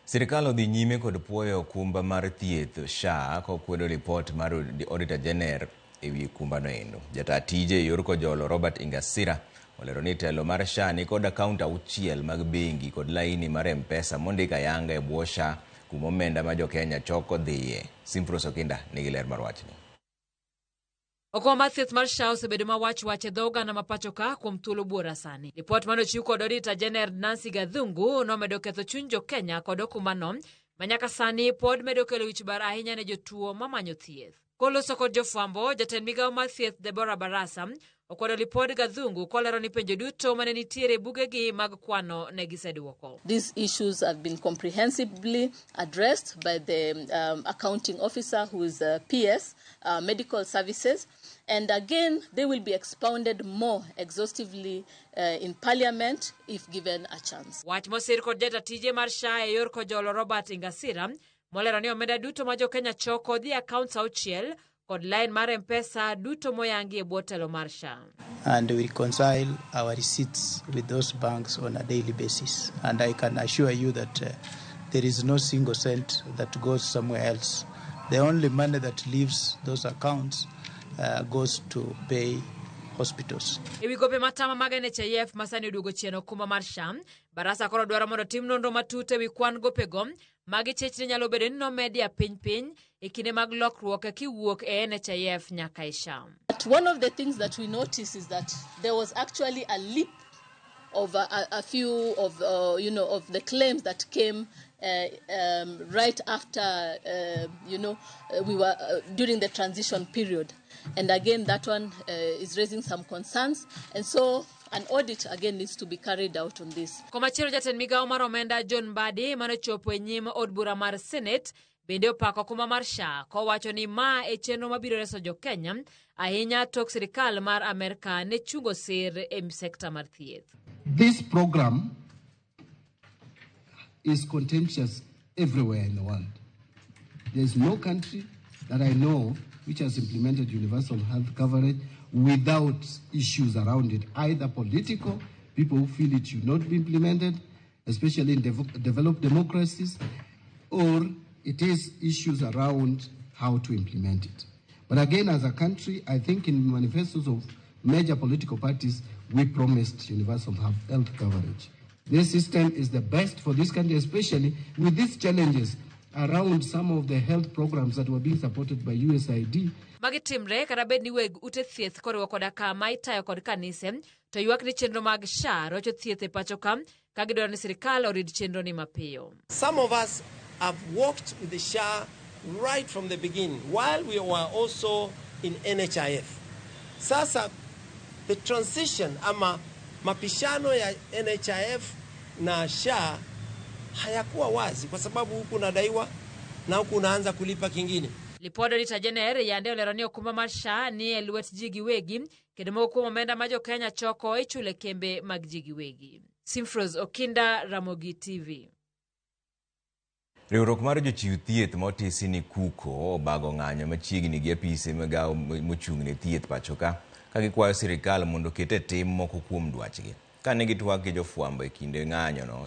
Sirkal odhi nyime kod puoyo okumba mar thieth SHA kokwedo lipot mar Auditor General ewi okumbano endo. Jataa tije e yor kojolo Robert Ingasira olero ni telo mar SHA nikod akaont 6 mag bengi kod laini mar M-Pesa mondik ayanga e bwo SHA kuma omenda ma jokenya choko dhiye. Simfros Okinda nigi ler mar wachni. Okumba mar thieth mar SHA osebedo ma wach wach e dho oganda ma pacho ka kuom thuolo buora sani. Lipot mane ochiw kod Auditor General Nancy Gathungu nomedo ketho chuny jokenya kod okumbano ma nyaka sani pod medo kelo wich bar ahinya ne jotuo mamanyo thieth. Koloso kod jofwambo, jatend migawo mar thieth Deborah Barasa okwedo lipod Gathungu kolero ni penjo duto mane nitiere e bugegi mag kwano ne giseduoko. These issues have been comprehensively addressed by the accounting officer, who is PS, Medical Services, and again they will be expounded more exhaustively in Parliament if given a chance. Wach mosir kod jata tije mar SHA e yor kojolo Robert Ingasira molero ni omenda duto ma jokenya choko dhi e accounts 6 kod line mar M-Pesa duto moyangi e bwo telo mar SHA. And we reconcile our receipts with those banks on a daily basis. And I can assure you that there is no single cent that goes somewhere else. The only money that leaves those accounts goes to pay hospitals. Ewi gope matama mag NHIF masani oduogo chien okumba mar SHA, Barasa koro dwaro mondo tim nonro matut ewi kwan gopego magi chechni nyalo bedo ni nomedi a piny piny e kinde mag lokruok kiwuok e NHIF nyaka e SHA. But one of the things that we noticed is that there was actually a leap of a few of of the claims that came right after we were during the transition period, and again that one is raising some concerns, and so an audit again needs to be carried out on this. Komachielo, jatend migawo mar omenda John Mbadi manochopo e nyim od bura mar Senate bende opako okumba mar SHA kowacho ni ma e chenro mabiro reso jokenya ahinya tok sirikal mar Amerka ne chungo sir e sekta mar thieth. This program is contentious everywhere in the world. There is no country that I know of which has implemented universal health coverage without issues around it, either political, people who feel it should not be implemented, especially in developed democracies, or it is issues around how to implement it. But again, as a country, I think in manifestos of major political parties, we promised universal health coverage. This system is the best for this country, especially with these challenges around some of the health programs that were being supported by USAID. Magi timre kata bed ni weg ute thieth koriwo koda kama itayo kod kanise to ywak ni chenro mag SHA rocho thieth e pacho ka ka gidwaro ni sirikal orid chenro ni mapiyo. Some of us have worked with the SHA right from the beginning while we were also in NHIF. Sasa the transition ama mapishano ya NHIF na SHA hayakuwa wazi kwa sababu huku unadaiwa na huku unaanza kulipa kingine. Lipod Auditor General yande olero ni okumba mar SHA ni e lwet ji giwegi kendo moko kuom omenda ma jokenya choko ichulo e kembe mag ji giwegi. Simfros Okinda, Ramogi TV. Riwruok mar jochiw thieth motisi ni KUKO obago ng'anyo machiegni gi apise migawo mochung' ne thieth pacho ka ka gikwayo sirikal mondo oket e tim moko kuom dwachgi. Kane gitwak gi jofwambo e kinde ng'anyono.